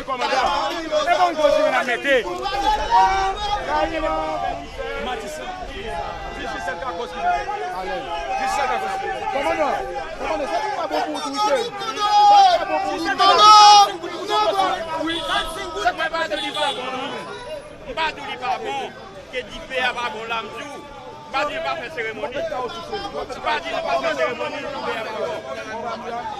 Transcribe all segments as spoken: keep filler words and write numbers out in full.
Kòmandan, e bon gwo simen n ap mete. Manti san. Jistis sèl ka koz ki fè. Jistis sèl ka koz ki fè. Kòmandan, kòmandan, sa ki pa bon pou ou tou, cheri? Sa ki pa bon pou ou tou? Wi, sa ki pa bon pou ou? M pa di w li pa bon, ke dife a pa bon la, m di w. M pa di nou pa fè seremoni. M pa di nou pa fè seremoni, dife a pa bon.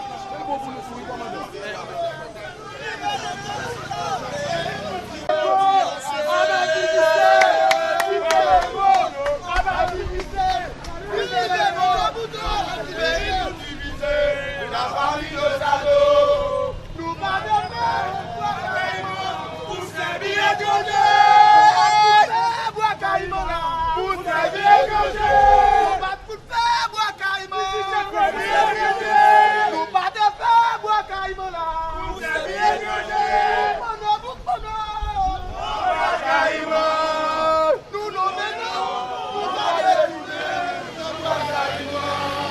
Nou pa dwe fè bwa kayiman pou sèvi etranje. Nou pa dwe fè bwa kayiman la pou sèvi etranje. Nou pa dwe fè bwa kayiman pou sèvi etranje. Nou pa dwe fè bwa kayiman la pou sèvi etranje. Boukman non, boukman non. Bwa kayiman. Nou nonmen nou, nou pa retounen nan bwa kayiman.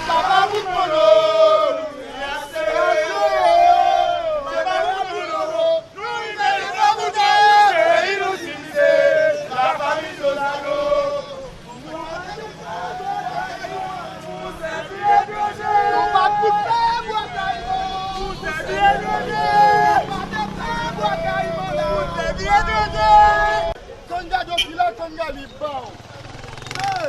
Papa bout polo, nou vini ase. Papa bout polo, nou vini ase. Peyi nou divize, lafanmi Lozano. Nou pa t pou fè bwa kayiman. Nou pa t fè bwa kayiman la. Konn gade w ki la, konn gade li ba w. Hey!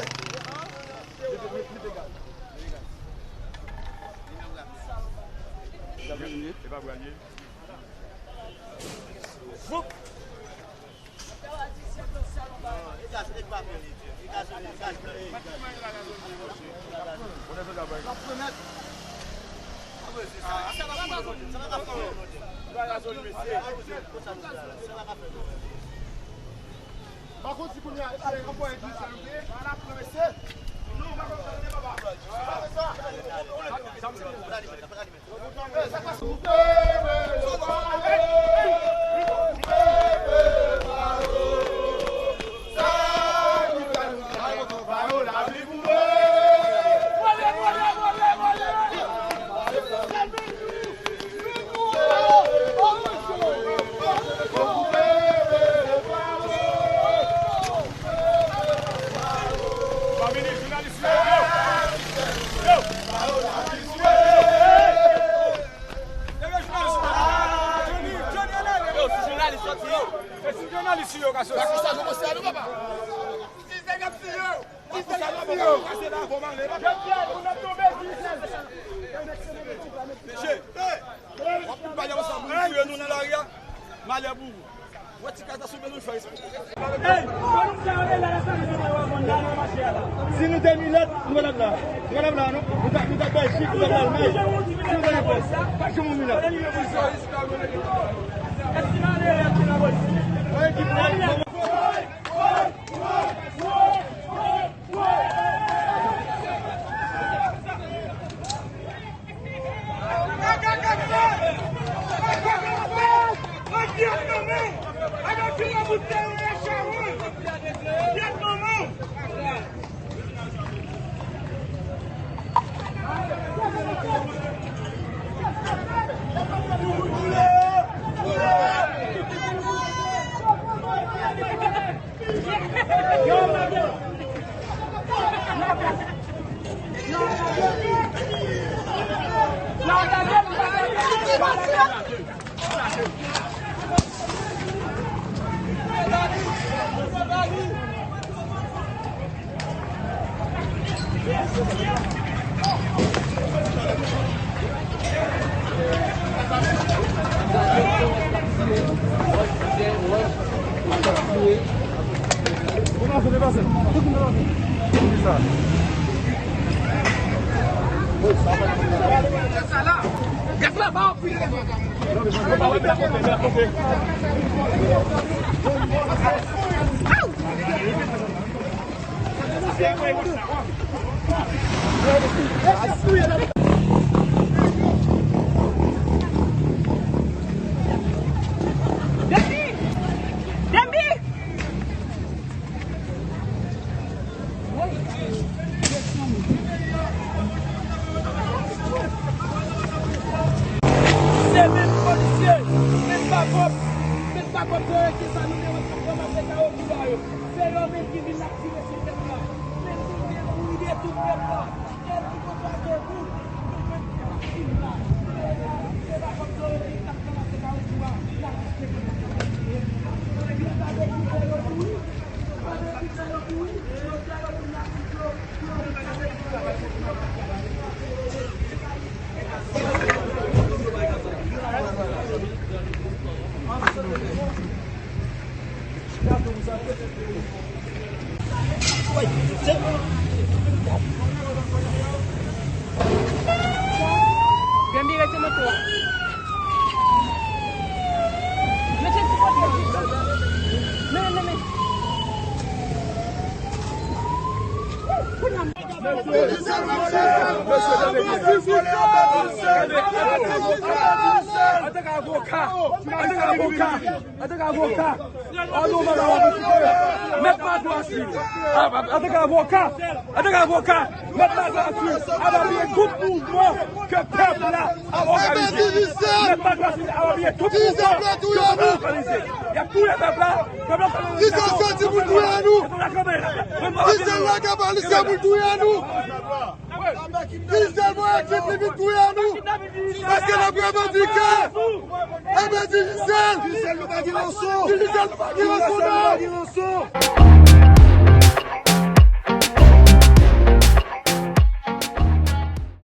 Yo, si jounalis soti, yo. E si jounalis yo ka soti? Sa konsa nou konsa nou, papa. Ti nèg ap tiye yo. Ti nèg ap tiye yo. Kase la, bon, male. Mesye, w ap tout bagay ansanm, moun tiye nou nan lari a. Malè pou ou. Wè ti kaz la sou men nou, fè respè. Si nou te milèt, nou pa t ap la. Nou pa t ap la, non. Nou t ap, nou t ap bay chif, nou t ap bay may. Si nou te milèt, pa janm milèt. Dembi! Dembi! Se menm polisye, menm Met pa kòb sou yo, ki sa nou te wè k ap ranmase kawotchou a yo. Se yo menm ki vin ap tire sou pèp la. Men nou gen pou ide tout pèp la. Kèlkeswa ke ou, nou menm ki ap viv la. Se pa kòb sou yo ki t ap ranmase kawotchou a. N ap kite kòb sou yo. Yo ta dekite yo tou wi. Yo ta dekite yo tou wi. Yo ta yo tou n ap viv yo. Vin vire ti moto a. Mesye, ti kote. Men, men, men. Antanke avoka, antanke avoka, antanke avoka, antanke avoka, Mèt Marc Racine, antanke avoka, antanke avoka, Mèt Marc Racine ap apiye tout mouvman ke pèp la ap òganize. Mèt Marc Racine ap apiye tout mouvman ke pèp la òganize. Y ap touye pèp la, pèp la òganize. Dizèl soti pou touye nou. Dizèl lage pa li se pou touye nou. Dizèl voye kit li vin touye nou. Paske n ap revandike. Enben Dizèl, Dizèl nou pa gen ranson. Dizèl nou pa gen ranson non.